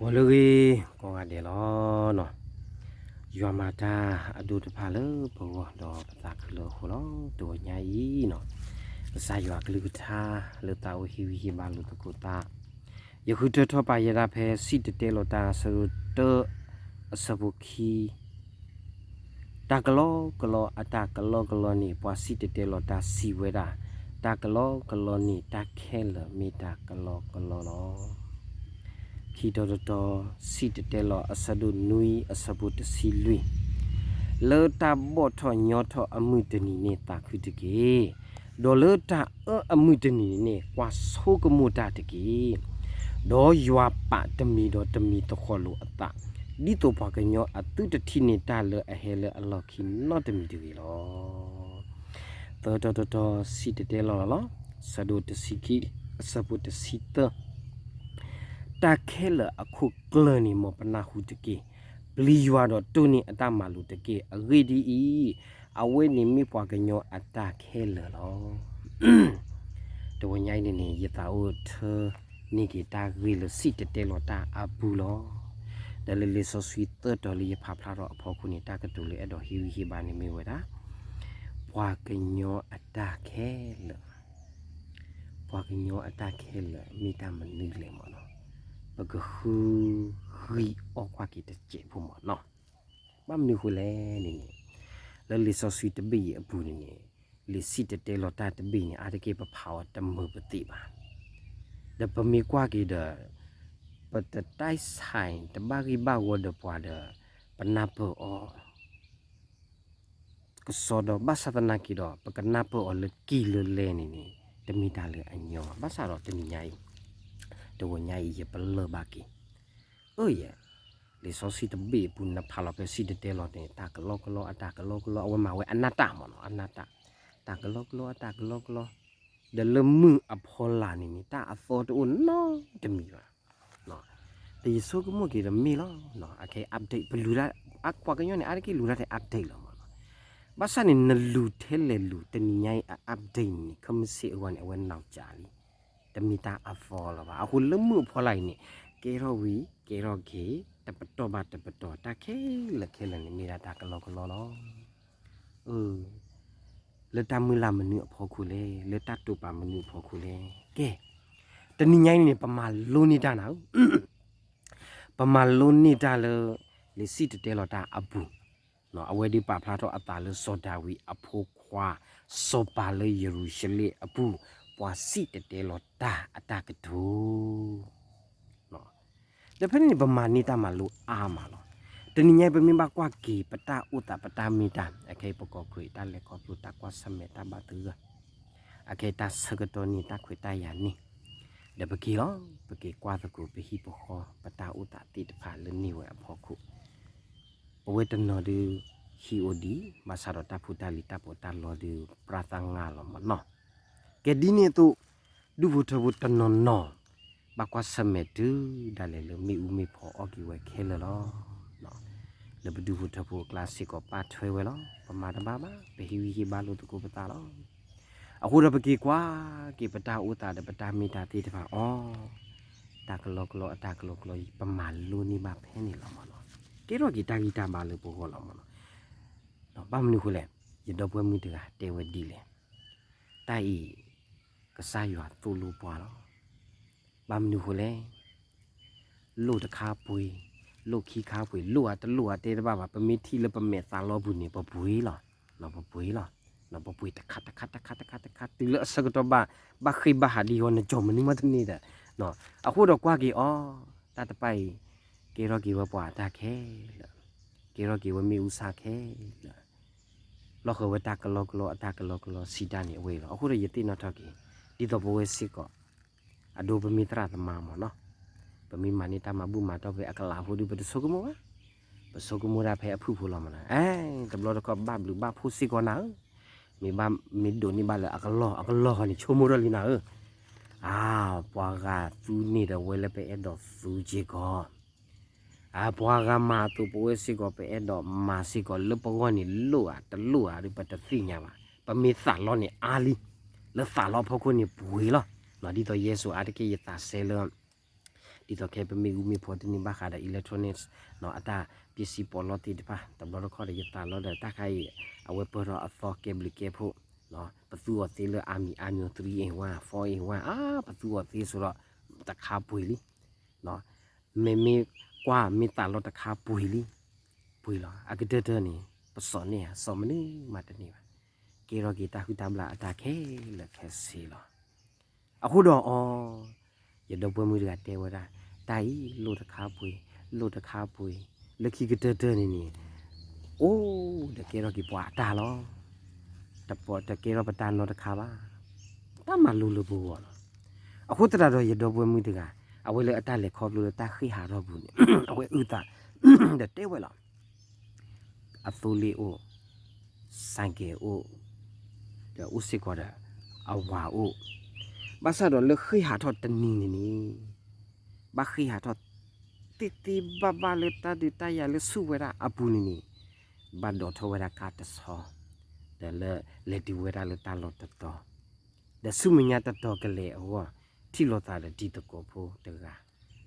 ဂီၤလၢအဂ့ၤ ကိးဂၤဒဲးလီၤ. ယွၤမၤတၢ်အဒိၣ်တဖၣ်လၢပဂီၢ်ဒီးပသးခုလၢအဃိလီၤ. တဂီၤညါအံၤန့ၣ် ကစၢ်ယွၤအကလုၢ်ကထါလၢသးအိၣ်ဟ့ၣ်ဂံၢ်ဟ့ၣ်ဘါလိာ်သကိးသး, ယဃုထၢထီၣ်ပာ်ယဲဒၣ်ဖဲစံၣ်တဲၤတဲလီၤတၢ်အဆၢဒိၣ်တၢ အဆၢဖိခံ တၢ်ကလီကလီအတၢ်ကလီကလီန့ၣ် ပှၤစံၣ်တဲၤတဲလီၤတၢ်စံးဝဲဒၣ်, တၢ်ကလီကလီန့ၣ် တၢ်ခဲလၢာ်မ့ၢ်တၢ်ကလီကလီလီၤ. ခံတီၤတတီၤ စံၣ်တဲၤတဲလီၤအဆၢဒိၣ်နွံ အဆၢဖိတဆံလွံၢ်, လၢတၢ်ဘီၣ်ထီၣ်ညီထီၣ်အမုၢ်တနံၤန့ၣ်သးခုတက့ၢ်. ဒီးလၢတၢ်အၢၣ်အမုၢ်တနံၤန့ၣ် ကွၢ်ဆိကမိၣ်တၢ်တက့ၢ်. ဒီးယွၤပာ်တမံၤဒီးတမံၤသဃီၤလိာ်အသး, ဒ်သိးပှၤကညီအသုတထံၣ်န့ၢ်တၢ်လၢအဟဲလၢအလီၢ်ခံနီတမံၤတဂ့ၤလီၤ. သၢတီၤတတီၤ စံၣ်တဲၤတဲလီၤလီၤလီၤ. ဆၢဒိၣ်တဆံခံ အဆၢဖိတဆံသၢ, တၢ်ခဲလၢာ်အခိၣ်ကျၢၢ်န့ၣ် မ်ပနၢ်ဟူတက့ၢ်. ပျံၤယွၤဒီးတိၢ်န့ၢ်အတၢ်မၤလိာ်တက့ၢ်. အဂ့ၢ်ဒ်အံၤ, အဝဲန့ၣ်မ့ၢ်ပှၤကညီအတၢ်ခဲလၢာ်လီၤ. တဂီၤညါအံၤန့ၣ်န့ၣ် ယသးအိၣ်ထၢန့ၢ်က့ၤတၢ်ဂ့ၢ်လၢစံၣ်တဲၤတဲလီၤတၢ်အပူၤလီၤ. ဒီးလၢလံာ်စီဆှံသၢတီၤလၢယဖးဖျါထီၣ်အဖီခိၣ်န့ၣ် တၢ်ကတိၤလၢအဲၣ်ဒိးဟ့ၣ်ဂံၢ်ဟ့ၣ်ဘါန့ၣ်မ့ၢ်ဝဲဒၣ် ပှၤကညီအတၢ်ခဲလၢာ် ပှၤကညီအတၢ်ခဲလၢာ်မ့ၢ်တၢ်မနုၤလဲၣ်မ့ၢ်နီၤ, ပကဃုဂံၢ်အီၣ်ကွၢ်က့ၤတစဲးဖိမ့ၢ်နီၤ. ဘၣ်မနုၤဃိလဲၣ်န့ၣ်န့ၣ်, လၢလံာ်စီဆှံတဘ့ၣ်အံၤအပူၤန့ၣ်န့ၣ်, လံာ်စံၣ်တဲၤတဲလီၤတၢ်တဘ့ၣ်န့ၣ် အါတက့ၢ်ပဖးအီၤတမုာ်ပသ့ၣ်ဘၣ်. ဒီးပမ့ၢ်ကွၢ်က့ၤဒီး, ပတတဲဆဲးတဘၣ်ဂံၢ်ဘၣ်ဂီၤဒီးပှၤဒီး, ပနၢ်ပၢၢ်အီၤ ကစီဒီ ဘၣ်ဆၣ်သနာ်က့ဒီး ပကနၢ်ပၢၢ်အီၤလၢကံၢ်လၢလဲၢ်န့ၣ်န့ၣ် တမ့ၢ်တၢ်လၢအညီဘၣ်. ဘၣ်ဆၣ်ဒီးတနံၤညါအံၤ, တဂီၤညါအံၤ ယပလၢၢ်ဘၣ်က့ၤ, အၢယဲ, လံာ်စီဆှံတဘ့ၣ်အပူၤ နဖးလီၤဖဲစံၣ်တဲၤတဲလီၤန့ၣ် တၢ်ကလီကလီအတၢ်ကလီကလီ အဝဲမၤဝဲအနၢ်တၢ်မ့ၢ်နီၤ, အနၢ်တၢ်, တၢ်ကလီကလီအတၢ်ကလီကလီ, ဒီးလၢမုၢ်အဖီလာ်န့ၣ်န့ၣ် တၢ်အသီတအိၣ်နီတမံၤဘၣ်. ဒီးယဆိကမိၣ်က့ၤဒီးမ့ၢ်လီၤ, အခဲအံၤ update ပလူၤတၢ်, ပှၤကညီန့ၣ် အါတက့ၢ်လူၤတၢ်ထဲ update လီၤမ့ၢ်နီၤ. ဘၣ်ဆၣ်န့ၣ် နလူၤထဲလဲၣ်လူၤ တနံၤညါအံၤအ update န့ၣ် ခဲမုၢ်ဆ့ၣ်အဂီၢ်န့ၣ် အဝဲနီၢ်ကၠးလံ, တမ့ၢ်တၢ်အသီလၢၤဘၣ်. အဃိလၢမုၢ်အဖီလာ်အံၤန့ၣ် ကဲထီၣ်ဝံၤ ကဲထီၣ်က့ၤ တပတီၢ်ဘၣ်တပတီၢ် တၢ်ခဲလၢာ်ခဲလၢာ်န့ၣ် မ့ၢ်ဒၣ်တၢ်ကလီကလီလီၤ. လၢတၢ်မုၢ်လၢ်မနုၤအဖီခိၣ်လဲၣ်, လၢတၢ်တိာ်ပာ်မနုၤအဖီခိၣ်လဲၣ်. ကဲ, တနံၤညါအံၤန့ၣ် ပမၤလိန့ၢ်တၢ်နၤဧၢ, ပမၤလိန့ၢ်တၢ်လၢ လံာ်စံၣ်တဲၤတဲလီၤတၢ်အပူၤ, အဝဲဒၣ်ပာ်ဖျါထီၣ်အသးလၢစီၤဒၤဝံးအဖိခွါ, စီၤပၤလၢယရူၤၡလ့ၣ်အပူၤ, ပှၤစံၣ်တဲၤတဲလီၤတၢ်အတၢ်ကတိၤ ဒီးဖဲန့ၣ်န့ၣ် ပမၤန့ၢ်တၢ်မၤလိအါမးလီၤ. တနံၤညါအံၤ ပမ့ၢ်ဘၣ်ကွၢ်က့ၤ ပတၢ်အိၣ်သး ပတၢ်မ့ၢ်တၢ်, အခဲအံၤပကီၢ်ခိၣ် တၢ်လဲၤခီဖျိ တၢ်ကွၢ်ဆၢၣ်မဲာ် တၢ်ဘၣ်သဂၢၢ်, အခဲအံၤတၢ်ဆၢကတီၢ်န့ၣ် တၢ်ခွဲးတၢ်ယာ်န့ၣ်, ဒီးပက့ၤလီၤ, ပက့ၤကွၢ်သကိး ပဟံၣ်ပဃီ ပတၢ်အိၣ်သးသ့ၣ်တဖၣ်လၢန့ၢ်ဝဲအဖီခိၣ်, ပဝဲတနီၤဒုး ဟံးအိၣ်ဒံး, ဘၣ်ဆၣ်ဒီးတၢ်ဖိတၢ်လံၤ တၢ်ပီးတၢ်လီဒုး ပြၢ်သးငါလီၤမ့ၢ်နီၤ. ကဲဒ်န့ၣ်အသိး, ဒူၣ်ဖိထၢဖိတနီၤနီၤ ဘၣ်ကွၢ်ဆၢၣ်မဲာ်တုၤဒၣ်လဲာ်လၢမ့ၣ်အူမ့ၢ်ဖီအီၣ်က့ၤဝဲခဲလၢာ်လီၤ. လၢပဒူၣ်ဖိထၢဖိအကျါစ့ၢ်ကီး ပာ်ထွဲဝဲလီၤ. ပမၤတဘၣ်ဘၣ်, ပဟ့ၣ်ဂံၢ်ဟ့ၣ်ဘါလိာ်သကိးပသးလီၤ. အဃိဒီးပက့ၤကွၢ်က့ၤပတၢ်အိၣ်သးဒီးပတၢ်မ့ၢ်တၢ်သ့ၣ်တဖၣ်အီၤ, တၢ်ကလီကလီအတၢ်ကလီကလီအံၤ ပမၤလိန့ၢ်ဘၣ်ဖဲန့ၣ်လီၤမ့ၢ်နီၤ. ကဲထီၣ်က့ၤတၢ်ဂံၢ်တၢ်ဘါလၢပဂီၢ်လီၤမ့ၢ်နီၤ. ဘၣ်မနုၤအဃိလဲၣ်, ယဒီပုၢ်ဝဲၢ်မုၣ်တဂၤတဲဝဲဒ်လဲၣ်, တၢ်အံၤ ကစၢ်ယွၤသိၣ်လိပှၤလီၤ. ဘၣ်မနုၤအဃိလဲၣ်, လိၣ်တခါပှ့ၤ, လိၣ်ခံခါပှ့ၤ, လိၣ်အတလိၣ်အတဲတဘၣ်ဘၣ်, ပမ့ၢ်ထံၣ်လၢပမဲာ်သးလီပူၤန့ၣ် ပပှ့ၤလီၤ, ပပှ့ၤလီၤ, ပပှ့ၤတခါတခါတခါတခါတခါ တုၤလၢအဆၢကတီၢ်ဘၣ်, ဘၣ်ဃ့ၢ်ဘၣ်ဟးဒ်အံၤ နကၠီမနုၤမးတန့ၢ်ဒီး, အဃိဒီးကွၢ်က့ၤအီၤ, တၢ်တဖၣ်အံၤ, ကဲထီၣ်က့ၤဝဲပှၤအတၢ်ခဲလၢာ်, ကဲထီၣ်က့ၤဝဲမ့ၣ်အူဆၣ်ခဲလၢာ် လီၤဃၢၤဝဲတၢ်ကလီကလီအတၢ်ကလီကလီစံးတၢ်န့ၣ်အဝဲအံၤလီၤ. အဃိဒီးယသ့ၣ်နီၣ်ထီၣ်က့ၤ, ဒ်သိးပဝဲစ့ၢ်ကီး, အဒိပမ့ၢ်သရၣ်သမါမ့ၢ်နီၤ, ပမ့ၢ်မၤန့ၢ်တၢ်မၤဘူၣ်မၤတီၢ်ဖဲအကလးဖိဒီး ပတဆိကမိၣ်ဘၣ်, ပဆိကမိၣ်ဒၣ်ဖဲအဖုၣ်ဖိလီၤမ့ၢ်နီၤ. အဲ, တဘျီတခီၣ်ဘၣ်ဘျုးဘၣ်ဖှိၣ်စ့ၢ်ကီးနၤဧၢ, မ့ၢ်ဘၣ်မ့ၢ်ဒိးန့ၢ်ဘၣ်လၢအကလီၢ်အကလီၢ်ဃီန့ၣ် ဆိကမိၣ်ထီၣ်လံနၤဧၢ. အါ, ပှၤဂၤသူန့ၢ်ဒီးဝဲလၢပအဲၣ်ဒိးသူစ့ၢ်ကီး အါ, ပှၤဂၤမၤအသိးပဝဲစ့ၢ်ကီး ပအဲၣ်ဒိးမၤစ့ၢ်ကီးလၢပဂီၢ်န့ၣ် လိၣ်ဧါတလိၣ်ဧါဒီးပတသ့ၣ်ညါဘၣ်. ပမ့ၢ်သးလီန့ၣ်အါလံ, လၢသးလီအဖီခိၣ်န့ၣ်ပှ့ၤလီၤ. ဒ်သိးယဲၢ်စိၤအါတက့ၢ်ယသးစဲလၢ ဒ်သိးခဲအံၤပမ့ၢ်ဂုာ်မ့ၢ်ဖှိၣ်တန့ၢ်ဘၣ်ဃးဒီး electronics အတၢ်ပစံးပီးလီသ့ၣ်တဖၣ် တဘျီတခီၣ်ဒီးယသးလီဒီးတၢ်ခါအံၤ အဝဲပၢၢ်ထီၣ်အသီကဲဘျုးကဲဖှိၣ် ပသူအီၤသ့လၢအါမံၤအါမံၤ three in one, four in one အါ ပသူအီၤသ့ဆိဒီး တခါပှ့ၤလံ မ့မ့ၢ်ကွၢ်မ့ၢ်သးလီတခါပှ့ၤလံ ပှ့ၤလီၤ အကတၢၢ်တၢၢ်န့ၣ် ပစိာ်န့ၢ်ဧါ စိာ်မနုၤမးတန့ၢ်ဘၣ် ကဲထီၣ်က့ၤတၢ်ဟုၣ်တၢ်ဘျၣ်အတၢ်ခဲလၢာ်ခဲဆ့လီၤ အဃိဒီးအီၤ ယဒီပုၢ်ဝဲၢ်မုၣ်တဂၤတဲဝဲဒၣ် တၢ်အံၤ လိၣ်တခါပှ့ၤ လိၣ်တခါပှ့ၤ လၢခံကတၢၢ်တၢၢ်န့ၣ်န့ၣ် အိၣ်ဒီးကဲထီၣ်က့ၤပှၤအတၢ်လီၤ တကဲထီၣ်ပတၢ်နီတခါဘၣ် တၢ်မၤလိလၢပဂီၢ်လီၤ အဃိသတးဒီးယဒီပုၢ်ဝဲၢ်မုၣ်တဂၤ အဝဲလၢအတၢ်လဲၤခီဖျိလၢတၢ်ဃ့ၢ်ဟးထီၣ်ပူၤန့ၣ် အဝဲအုၣ်သး ဒီးတဲဝဲလီၤ အသိလ့ၣ်အိၣ် ဆိုင်ကယ်အိၣ် ဒီးအိၣ်စ့ၢ်ကီးဒီး အဝၤအိၣ် ဘၣ်ဆၣ်ဒီးလၢဃ့ၢ်ဟးထီၣ်တနံၤန့ၣ်န့ၣ် ဘၣ်ဃ့ၢ်ဟးထီၣ် သ့သ့ဘၣ်ဘၣ်လၢတၢ်ဒုးတၢ်ယၤလၢဆူၣ်ဝဲဒၣ်အပူၤန့ၣ်န့ၣ် ဘၣ်ဒိးထီၣ်ဝဲဒၣ်ကါတဆီ ဒီးလၢလဲၤတုၤဝဲဒၣ်လၢတၢ်လီၢ်တတီၤ ဒီးဆူမဲာ်ညါတတီၤကလဲၤအဂီၢ် ထံၣ်လိာ်သးဒီးတံၤသကိးဖိတဂၤ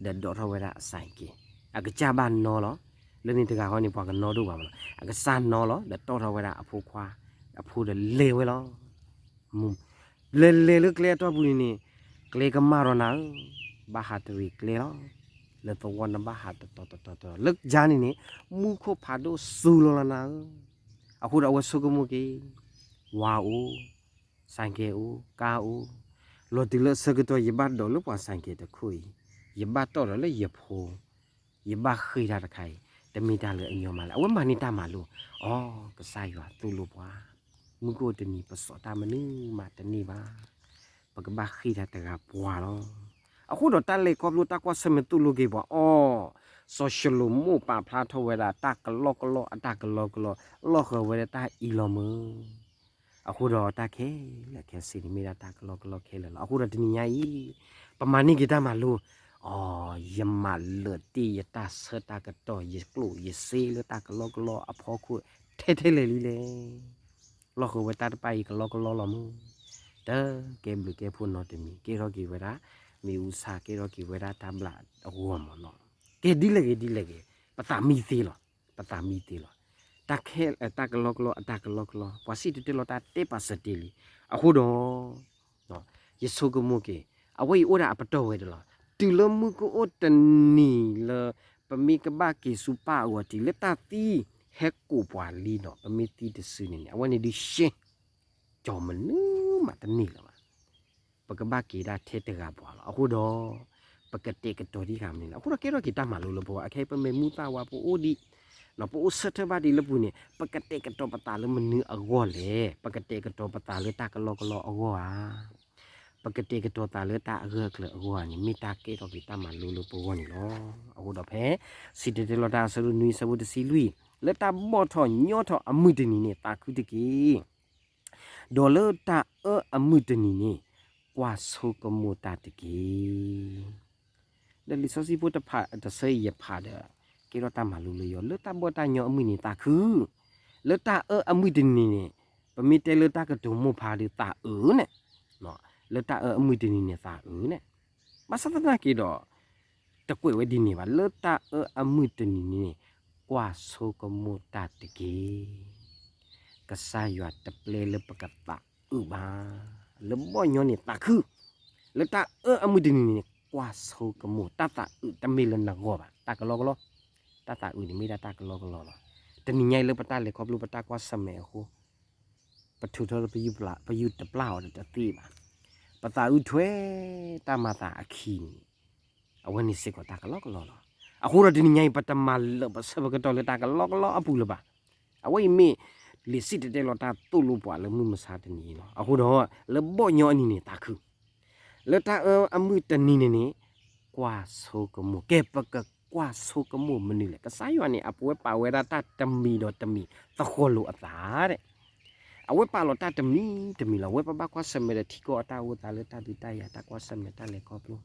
ဒီးဒိးထီၣ်ဝဲဒၣ်အဆိုင်ကယ် အကစၢ်ဘၣ်နီလီၤ လၢန့ၣ်တဂၤဃီန့ၣ် ပှၤကနီဒိၣ်ဘၣ်မးလီၤ အကစၢ်နီလီၤ ဒီးတီၣ်ထီၣ်ဝဲဒၣ်အဖိခွါ အဖိဒီးလဲၤဝဲလီၤ လဲၤလဲၤလၢကျဲအတီၢ်ပူၤန့ၣ်န့ၣ် ကျဲကမၣ်ဒီးနၤဧၢ, ဘၣ်ဟးတရံးကျဲလီၤ. လၢသဝီနဘၣ်ဟးတတီၤတတီၤတတီၤ လၢယၤန့ၣ်န့ၣ် မူခိၣ်ဖးဒိၣ်စူၤလီၤလီၤနၤဧၢ. အဃိဒီးအဝဲဆိကမိၣ်က့ၤ ဝၤအိၣ်, ဆိုင်ကယ်အိၣ်, ကါအိၣ်, လီၤတုၤလၢအဆၢကတီၢ် ယဘၣ်ဒိးလၢပှၤဆိုင်ကယ်တခိၣ်အံၤ, ယဘၣ်တီၣ်ဒီးလၢယဖိ ယဘၣ်ဃ့ၢ်တၢ်တခါအံၤ တမ့ၢ်တၢ်လၢအညီမးလဲၣ်. အဝဲမၤန့ၢ်တၢ်မၤလိ, အိ, ကစၢ်ယွၤသိၣ်လိပှၤ, မုၢ်ကအိၣ်တနံၤ ပစိာ်တၢ်မနုၤမးတန့ၢ်ဘၣ်. ပကဘၣ်ဃ့ၢ်တၢ်တဂၤပှၤလီၤ. အဃိဒီးတၢ်လဲၤခီဖျိတၢ်ကွၢ်ဆၢၣ်မဲာ်သိၣ်လိက့ၤပှၤအီၤ, စီၤၡလိၤမိၣ်ပာ်ဖျါထီၣ်ဝဲဒၣ်တၢ်ကလီကလီအတၢ်ကလီကလီ, လီၢ်ဃၢၤဝဲဒၣ်တၢ်အံၤလီၤမၢ်. အဃိဒီးတၢ်ခဲလၢာ်ခဲဆ့န့ၣ် မ့ၢ်ဒၣ်တၢ်ကလီကလီခဲလၢာ်လီၤ. အဃိဒီးတနံၤညါအံၤ ပမၤန့ၢ်က့ၤတၢ်မၤလိ, အိ, ယမၤလၢာ်တ့ၢ်ယတၢ်ဆၢတၢ်ကတီၢ် ယကျိၣ်ယစ့လၢတၢ်ကလီကလီအဖီခိၣ် ထဲထဲလဲၣ်လံလဲၣ်. လီၢ်ဃၢၤဝဲတၢ်တဖၣ်အံၤကလီကလီလီၤမၢ်. တကဲဘျုးကဲဖှိၣ်နီတမံၤ, ကဲထီၣ်က့ၤဝဲဒၣ် မ့ၣ်အူဆၣ် ကဲထီၣ်က့ၤဝဲဒၣ်တၢ်ဘျၣ်အဂီၢ်မၢ်နီၤ. ကဲဒ်လဲၣ်ဂ့ၤဒ်လဲၣ်ဂ့ၤ, ပသးမံသ့လီၤ. ပသးမံသ့လီၤ. တၢ်ခဲ, တၢ်ကလီကလီအတၢ်ကလီကလီ ပှၤစံၣ်တဲၤတဲလီၤတၢ်တဲပာ်စၢၤတ့ၢ်လံ. အဃိဒီး ယဆိကမိၣ်က့ၤ, အဝဲအံၤအိၣ်ဒၣ်အပတီၢ်ဝဲဒၣ်လီၤ. တုၤလၢမုၢ်ကအိၣ်တနံၤလၢ ပမ့ၢ်ကဘၣ်က့ၤဆူပၢ်အဂီၢ် တုၤလၢတၢ်သံဟဲကိးပှၤလံဒီး ပမ့ၢ်သံတစုန့ၣ်န့ၣ် အဝဲန့ၣ်ဒုးရှဲ ကၠီၤမနုၤမးတန့ၢ်လၢၤဘၣ်. ပကဘၣ်က့ၤဒၣ်ထဲတဂၤပှၤလီၤ. အဃိဒီး ပကတဲာ်ကတီၤဒံးဃာ်မနုၤလဲၣ်. အဃိဒီးကဲထီၣ်က့ၤတၢ်မၤလိလၢပဂီၢ်, အခဲအံၤပမ့ၢ်မူသးဝးပအိၣ်ဒံး, ပအိၣ်ဆၢထၢၣ်ဘၣ်ဒံးလၢပူၤန့ၣ် ပကတဲာ်ကတီၤပသးလၢမနုၤအဂီၢ်လဲၣ်. ပကတဲာ်ကတီၤပသးလၢတၢ်ကလီကလီအဂီၢ်ဧါ. ပကတဲာ်ကတီၤသးလၢတၢ်အဂၢၢ်အကျၢၤအဂီၢ်ဧါန့ၣ် မ့ၢ်တၢ်ကဲထီၣ်က့ၤတၢ်မၤလိလၢပဂီၢ်န့ၣ်လီၤ. အဃိဒီးဖဲ စံၣ်တဲၤတဲလီၤတၢ်အဆၢဒိၣ်နွံ အဆၢဖိတဆံလွံၢ်, လၢတၢ်ဘီၣ်ထီၣ်ညီထီၣ်အမုၢ်တနံၤန့ၣ် သးခုတက့ၢ်. ဒီးလၢတၢ်အၢအမုၢ်တနံၤန့ၣ် ကွၢ်ဆိကမိၣ်တၢ်တက့ၢ်. ဒီးလံာ်စီဆှံဖိတဖၣ်တဆၢအံၤယဖးဒီး ကဲထီၣ်တၢ်မၤလိလၢယိၤ, လၢတၢ်ဘီၣ်တၢ်ညီအမုၢ်န့ၣ်သးခု, လၢတၢ်အၢအမုၢ်တနံၤန့ၣ် ပမ့ၢ်တဲလၢတၢ်ကတိၤမိၢ်ဖးဒီးသးအုးန့ၣ်, လၢတၢ်အၢအမုၢ်တနံၤန့ၣ်သးအုးန့ၣ်, ဘၣ်ဆၣ်သနာ်က့ဒီး တကွဲးဝဲဒ်န့ၣ်ဘၣ်, လၢတၢ်အၢအမုၢ်တနံၤန့ၣ် ကွၢ်ဆိကမိၣ်တၢ်တက့ၢ်. ကစၢ်ယွၤတပျဲလၢပကသးအုးဘၣ်, လၢဘီၣ်ညီန့ၣ်သးခု, လၢတၢ်အၢအမုၢ်တနံၤန့ၣ် ကွၢ်ဆိကမိၣ်, တၢ်သးအုးတမ့ၢ်လၢနဂီၢ်ဘၣ်, တၢ်ကလီကလီ, တၢ်သးအုးန့ၣ်မ့ၢ်ဒၣ်တၢ်ကလီကလီလီၤ. တနံၤညါအံၤလၢပတၢ်လဲၤခီဖျိပတၢ်ကွၢ်ဆၢၣ်မဲာ်အဃိ ပထုးထီၣ်လၢပယုၢ်ပျၢ်, ပယုၢ်တပျၢ်အီၤဒီးတသ့ဘၣ်. ပသးအုးထွဲတၢ်မၤသးအခံန့ၣ် အဝဲန့ၣ်စ့ၢ်ကီးတၢ်ကလီကလီလီၤ. အဃိဒီးတနံၤညါအံၤ ပတမၤလၢာ်ပဆၢပကတီၢ်လၢတၢ်ကလီကလီအပူၤလၢၤဘၣ်. အဝဲအံၤမ့ၢ်လံာ်စံၣ်တဲၤတဲလီၤတၢ်သိၣ်လိပှၤလၢမုၢ်မဆါတနံၤအံၤလီၤ. အဃိဒီး လၢဘီၣ်ညီအနံၤန့ၣ်သးခု, လၢတၢ်အၢအမုၢ်တနံၤန့ၣ်န့ၣ် ကွၢ်ဆိကမိၣ်, ကဲပကကွၢ်ဆိကမိၣ်မနုၤလဲၣ်. ကစၢ်ယွၤန့ၣ် အဝဲပာ်ဝဲဒၣ်တၢ်တမံၤဒီးတမံၤသဃီၤလိာ်အသးဒဲး အဝဲပာ်လီၤတၢ်တမံၤတမံၤလီၤ. အဝဲပဘၣ်ကွၢ်ဆၢၣ်မဲာ်ဒီးထံကီၢ်အတၢ်အိၣ်သးလၢတၢ်ဒုးတၢ်ယၤ တၢ်ကွၢ်ဆၢၣ်မဲာ်တၢ်လဲၤခီဖျိ,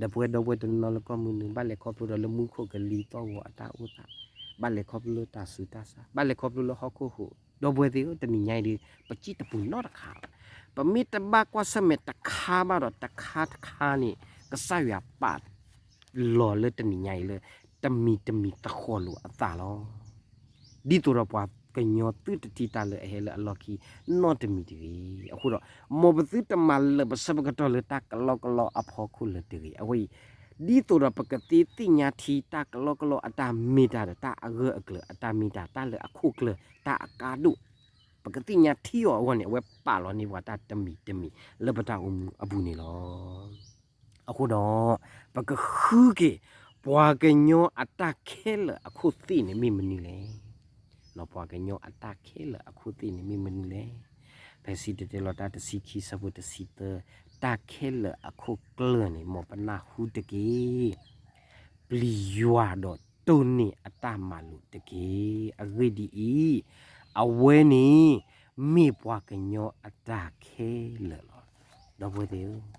ဒီပုၢ်ဝဲၢ်ဒီပုၢ်ဝဲၢ်တနီၤလၢကီၢ်မုၢ်နုာ် ဘၣ်လဲၤခီဖျိဒီးလၢမူခိၣ်ကလံၤသီၣ်ဂီၤအတၢ်အိၣ်သး, ဘၣ်လဲၤခီဖျိလၢတၢ်ဆူးတၢ်ဆါ, ဘၣ်လဲၤခီဖျိလၢဟီၣ်ခိၣ်ဟူး, ဒီပုၢ်ဝဲၢ်သ့ၣ်ဧၢ, တနံၤညါအံၤဒီး ပစံၣ်တပူၤနီတခါဘၣ်. ပမ့ၢ်တဘၣ်ကွၢ်ဆၢၣ်မဲာ်တခါဘၣ်ဒီးတခါတခါန့ၣ် ကစၢ်ယွၤပာ် လီၤလၢတနံၤညါအံၤလၢ တမံၤတမံၤသဃီၤလိာ်အသးလီၤ. ဒ်သိးဒီးပှၤကညီသုတထံၣ်တၢ်လၢအဟဲလၢအလီၢ်ခံ နီတမံၤတဂ့ၤ. အဃိဒီး မ်ပသုတမၤလၢာ်ပဆၢပကတီၢ်လၢတၢ်ကလီကလီအဖီခိၣ်လၢၤတဂ့ၤ. အဝဲအံၤ ဒ်သိးဒီးပကသ့သ့ၣ်ညါထံတၢ်ကလီကလီအတၢ်မ့ၢ်တၢ်ဒီး တၢ်အဂၢၢ်အကျၢၤအတၢ်မ့ၢ်တၢ် တၢ်လၢအခိၣ်ကျၢၢ် တၢ်အကါဒိၣ် ပကသ့ၣ်ညါထံအီၤအဂီၢ်န့ၣ် အဝဲပာ်လီၤန့ၢ်ပှၤတၢ်တမံၤတမံၤလၢပတၢ်အိၣ်မူအပူၤန့ၣ်လီၤ. အဃိဒီး ပကဃုက့ၤ ပှၤကညီအတၢ်ခဲလၢာ်အခိၣ်သ့ၣ်န့ၣ်မ့ၢ်မနုၤလဲၣ်. ပှၤကညီအတၢ်ခဲလၢာ်အခိၣ်သ့ၣ်န့ၣ်မ့ၢ်မနုၤလဲၣ်. ဖဲစံၣ်တဲၤတဲလီၤတၢ်တဆံခံဆၢဖိတဆံသၢ တၢ်ခဲလၢာ်အခိၣ်ကျၢၢ်န့ၣ် မ်ပနၢ်ဟူတက့ၢ်. ပျံၤယွၤဒီးတိၢ်န့ၢ်အတၢ်မၤလိာ်တက့ၢ်. အဂ့ၢ်ဒ်အံၤ, အဝဲန့ၣ် မ့ၢ်ပှၤကညီအတၢ်ခဲလၢာ်လီၤ. ဒီပုၢ်ဝဲၢ်သ့ၣ်ဧၢ,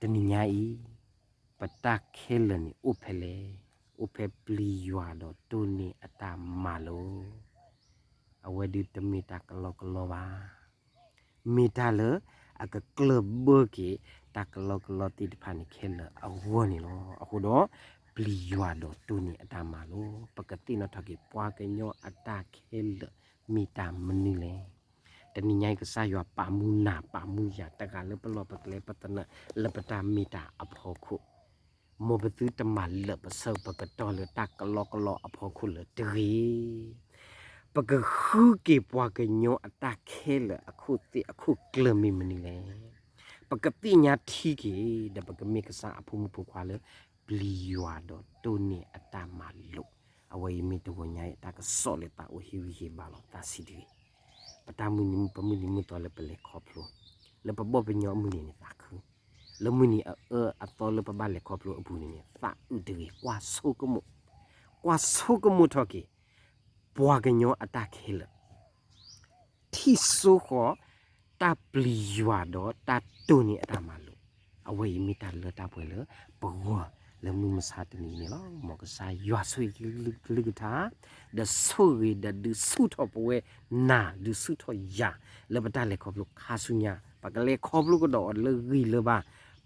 တနံၤညါအံၤ ပတၢ်ခဲလၢာ်န့ၣ်အိၣ်ဖဲလဲၣ်. အိၣ်ဖဲပျံၤယွၤဒီးတိၢ်န့ၢ်အတၢ်မၤလိာ်. အဝဲဒုးတမ့ၢ်တၢ်ကလီကလီဘၣ်. မ့ၢ်တၢ်လၢအကကျၢၢ်ဘၢက့ၤ တၢ်ကလီကလီသ့ၣ်တဖၣ်န့ၣ်ခဲလၢာ်အဂီၢ်န့ၣ်လီၤ. အဃိဒီး ပျံၤယွၤဒီးတိၢ်န့ၢ်အတၢ်မၤလိာ်. ပကသ့ၣ်နီၣ်ထီၣ်က့ၤ ပှၤကညီအတၢ်ခဲလၢာ် မ့ၢ်တၢ်မနုၤလဲၣ်. တနံၤညါအံၤ ကစၢ်ယွၤပာ်မူနၤပာ်မူယၤ တဂၤလၢပလီၢ်ပကျဲပသနၢၣ် လၢပတၢ်မ့ၢ်တၢ်အဖီခိၣ် မ်ပသုတမၤလၢာ်ပဆၢပကတီၢ်လၢတၢ်ကလီကလီအဖီခိၣ်လၢၤတဂ့ၤ. ပကဃုက့ၤပှၤကညီအတၢ်ခဲလၢာ်အခိၣ်သ့ၣ်အခိၣ်ကျၢၢ်မ့ၢ်မနုၤလဲၣ်. ပကသ့ၣ်ညါထံက့ၤ ဒီးပကမ့ၢ်ကစၢ်အဖိမုၣ်ဖိခွါလၢ ပျံၤယွၤဒီးတိၢ်န့ၢ်အတၢ်မၤလိာ်. အဝဲအံၤမ့ၢ်တဂီၤညါအံၤ တၢ်ကစီၣ်လၢသးအိၣ်ဟ့ၣ်ဂံၢ်ဟ့ၣ်ဘါလီၤသးဆံးတဂ့ၤ. ပတၢ်မုၢ်နံၤမုၢ်ပမုၢ်နံၤမုၢ်သီလၢပလဲၤခီဖျိ လၢပဘီၣ်ပညီအမုၢ်နံၤန့ၣ်သးခု လၢမုၢ်နံၤအအၢအသီလၢပဘၣ်လဲၤခီဖျိအပူၤန့ၣ်န့ၣ် သးအုးတဂ့ၤ ကွၢ်ဆိကမိၣ်, ကွၢ်ဆိကမိၣ်ထီၣ်က့ၤ ပှၤကညီအတၢ်ခဲလၢာ် ထံၣ်စိဃီၤ တၢ်ပျံၤယွၤဒီးတၢ်တိၢ်န့ၢ်အတၢ်မၤလိာ်. အဝဲအံၤမ့ၢ်တၢ်လၢတၢ်ပှဲၤလၢပဂီၢ်လၢမုၢ်မဆါတနံၤအံၤန့ၣ်လီၤ. မ်ကစၢ်ယွၤဆိၣ်ဂ့ၤကလုၢ်ကထါ ဒီးဆိၣ်ဂ့ၤဒီးဒုးဆူၣ်ထီၣ်ပဝဲနၤ ဒုးဆူၣ်ထီၣ်ယၤ လၢပတၢ်လဲၤခီဖျိခါဆူညါ ပကလဲၤခီဖျိကဒီးအီၤလၢဂံၢ်လၢဘါ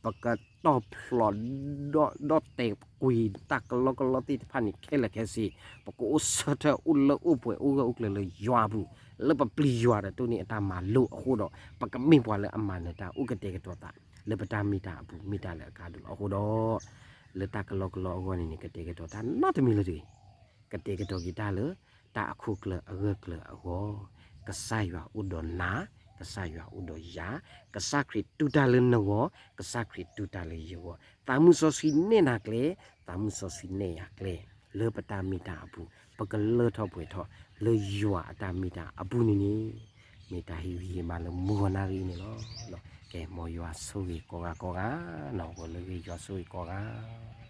ပကတီၢ်ဖျိး ဒီးတဲာ်ကွံာ်တၢ်ကလီကလီသ့ၣ်တဖၣ်န့ၣ်ခဲလၢာ်ခဲဆ့ ပကအိၣ်ဆၢထၢၣ်အိၣ်လၢအိၣ်ပှဲၤအိၣ်ဂၢၢ်အိၣ်ကျၢၤလၢယွၤအပူၤ လၢပပျံၤယွၤဒီးတိၢ်န့ၢ်အတၢ်မၤလိာ်အဃိဒီး ပကမ့ၢ်ပှၤလၢအမၤနၢၤတၢ်အိၣ်ကတဲာ်ကတီၤသး လၢပတၢ်မ့ၢ်တၢ်အပူၤမ့ၢ်တၢ်လၢအကါဒိၣ်လီၤ. အဃိဒီး လၢတၢ်ကလီကလီအဂီၢ်န့ၣ်န့ၣ် ကတဲာ်ကတီၤတၢ်နီတမံၤလၢၤတဂ့ၤ. ကတဲာ်ကတီၤက့ၤတၢ်လၢ တၢ်အခိၣ်ကျၢၢ်အဂၢၢ်ကျၢၤအဂီၢ်, ကစၢ်ယွၤအိၣ်ဒီးနၤ, ကစၢ်ယွၤအိၣ်ဒီးယၤ, ကစၢ်ခရံာ်တူၢ်တၢ်လၢနဂီၢ်, ကစၢ်ခရံာ်တူၢ်တၢ်လၢယဂီၢ်, သးမုၢ်စီဆှံနဲၣ်နၤကျဲ, သးမုၢ်စီဆှံနဲၣ်ယၤကျဲ, လၢပတၢ်မ့ၢ်တၢ်အပူၤ ပကလၢထီၣ်ပှဲၤထီၣ် လၢယွၤအတၢ်မ့ၢ်တၢ်အပူၤန့ၣ်န့ၣ် မ့ၢ်တၢ်ဟ့ၣ်ဂံၢ်ဟ့ၣ်ဘါလၢမုၢ်ဂီၤနၣ်ရံၣ်အံၤန့ၣ်လီၤ. ကဲ မ်ယွၤဆိၣ်ဂ့ၤကိးဂၤကိးဂၤ, နီၢ်ဂီၤလၢဂ့ၤ ယွၤဆိၣ်ဂ့ၤကိးဂၤ.